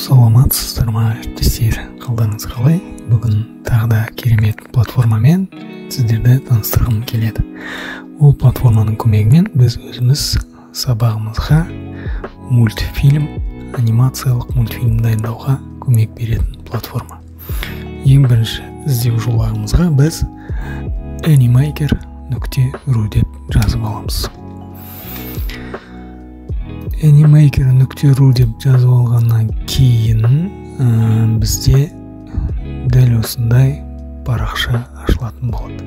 Саламатсыздар ма, әріптестер, қалдарыңыз қалай? Бүгін тағы да керемет платформамен сіздерді таныстырғым келеді. Ол платформаның көмегімен біз өзіміз сабағымызға мультфильм, анимациялық мультфильм дайындауға көмек беретін платформа. Ең бірінші іздеу жолағымызға біз animaker.ru деп жазып аламыз. animaker.ru деп жазып алғаннан кейін бізде дәл осындай парақша ашылатын болады.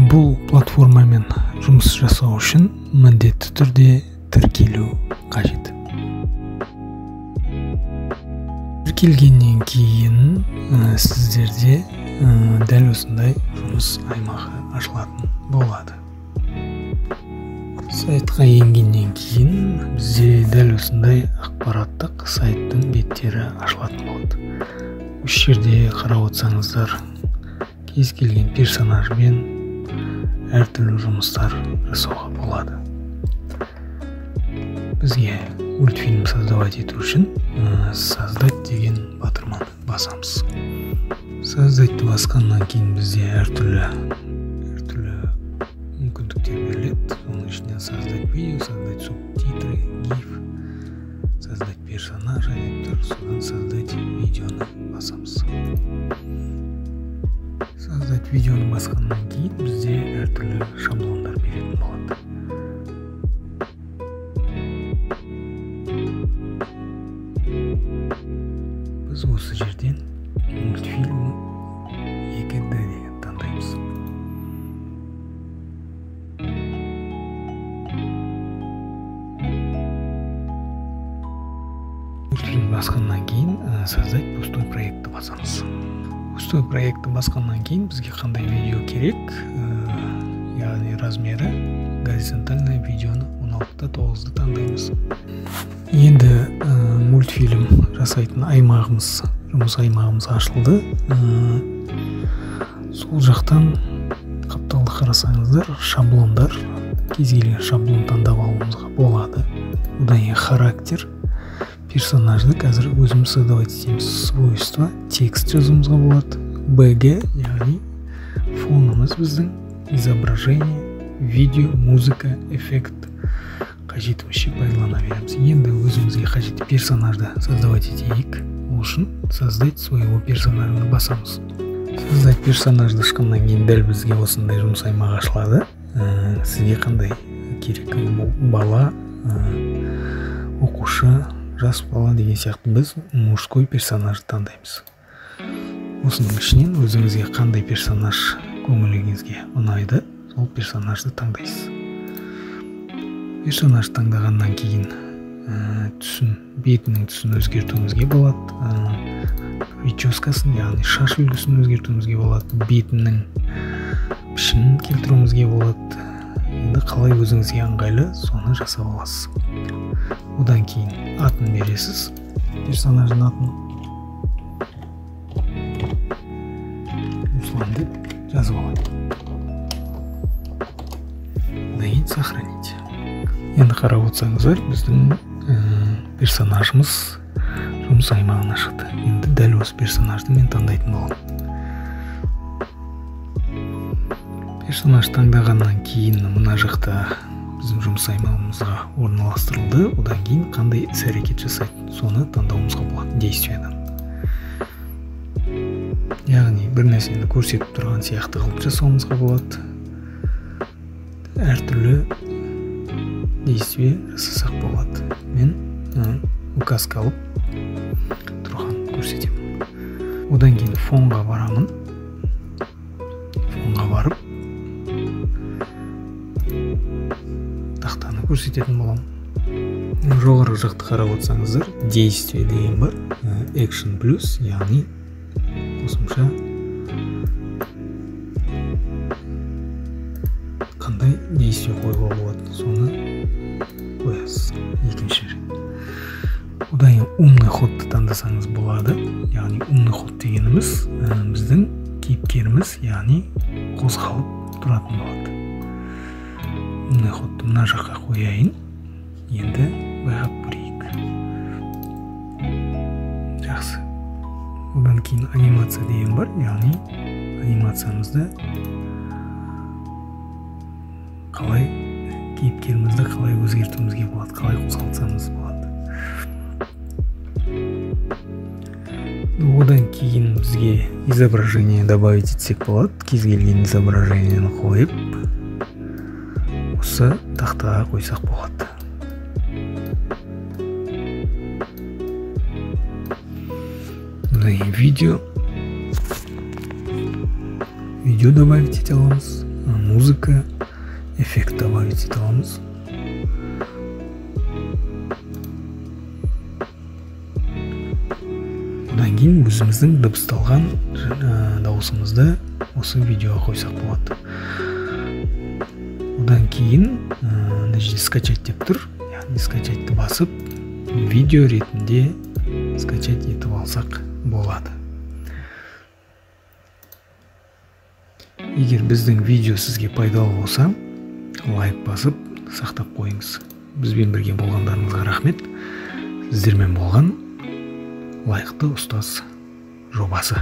Бұл платформамен жұмыс жасау үшін міндетті түрде тіркелу қажет. Тіркелгеннен кейін сіздерде дәл осындай жұмыс аймағы ашылатын болады. Сайтқа енгеннен кейін бізде дәл осындай ақпараттық сайттың беттері ашылатын болады. Осы жерде қарап отырсаңыздар, кез келген персонажбен әртүрлі жұмыстар жасауға болады. Бізге мультфильм создавать ету үшін создать деген батырманы басамыз. Создать басқаннан кейін бізде әртүрлі мүмкіндіктер беріледі. Соның ішінен создать видео, создать субтитры, гиф, создать персонажа деп тұр. Содан создать видеоны басамыз. Создать видеоны басқаннан кейін бізде әртүрлі шаблондар беретін болады. Біз осы жерден мультфильм 2D деген таңдаймыз. Мультфильм басқаннан кейін создать пустой проектті басамыз. Пустой проектті басқаннан кейін бізге қандай видео керек, яғни размері горизонтальное видеоны 16:9-ды таңдаймыз. Енді мультфильм жасайтын аймағымыз, жұмыс аймағымыз ашылды. Сол жақтан қапталды қарасаңыздар, шаблондар, кез келген шаблон таңдап алуымызға болады. Одан кейін характер, персонажды қазір өзіміз создавать етеміз. Свойства, текст жазуымызға болады. БГ, яғни фонымыз біздің, изображение, видео, музыка, эффект қажетімізше пайдалана береміз. Енді өзімізге қажетті персонажды создавать етейік. Ол үшін создать своего персонажды басамыз. Создать персонажды шыққаннан кейін дәл бізге осындай жұмыс аймағы ашылады. Сізге қандай керек, бала, оқушы, жас бала деген сияқты біз мужской персонажды таңдаймыз. Осының ішінен өзіңізге қандай персонаж көңіліңізге ұнайды, сол персонажды таңдайсыз. Персонаж таңдағаннан кейін түсін, бетінің түсін өзгертуімізге болады, прическасын, яғни шаш үлгісін өзгертуімізге болады, бетінің пішінін келтіруімізге болады. Енді қалай өзіңізге ыңғайлы, соны жасап аласыз. Одан кейін атын бересіз, персонаждың атын Руслан деп жазып алайық. Одан кейін сохранить. Енді қарап отырсаңыздар, біздің персонажымыз жұмыс аймағына шықты. Енді дәл осы персонажды мен таңдайтын боламын. Персонаж таңдағаннан кейін мына жақта біздің жұмыс аймағымызға орналастырылды. Одан кейін қандай іс-әрекет жасайды, соны таңдауымызға болады действиядан. Яғни бір нәрсені көрсетіп тұрған сияқты қылып жасауымызға болады. Әртүрлі действие жасасақ болады. Мен указка алып тұрған көрсетемін. Одан кейін фонға барамын. Фонға барып тақтаны көрсететін боламын. Жоғарғы жақты қарап отырсаңыздар, действие деген бар, action плюс, яғни қосымша қандай действие қоюға болады, соны қоясыз екінші рет. Одан кейін умный ходты таңдасаңыз болады. Яғни умный ход дегеніміз біздің кейіпкеріміз, яғни қозғалып тұратын болады. Умный ходты мына жаққа қояйын. Енді байқап көрейік. Одан кейін анимация деген бар, яғни анимациямызды қалай, кейіпкерімізді қалай өзгертуімізге болады, қалай қозғалтсамыз болады. Одан кейін бізге изображение добавить етсек болады. Кез келген изображениені қойып, осы тақтаға қойсақ болады. Одан кейін видео добавить ете аламыз, музыка, эффект добавить ете аламыз. Одан кейін өзіміздің дыбысталған дауысымызды осы видеоға қойсақ болады. Одан кейін мына жерде скачать деп тұр, яғни скачатьты басып видео ретінде скачать етіп алсақ болады. Егер біздің видео сізге пайдалы болса, лайк басып сақтап қойыңыз. Бізбен бірге болғандарыңызға рахмет. Сіздермен болған лайықты ұстаз жобасы.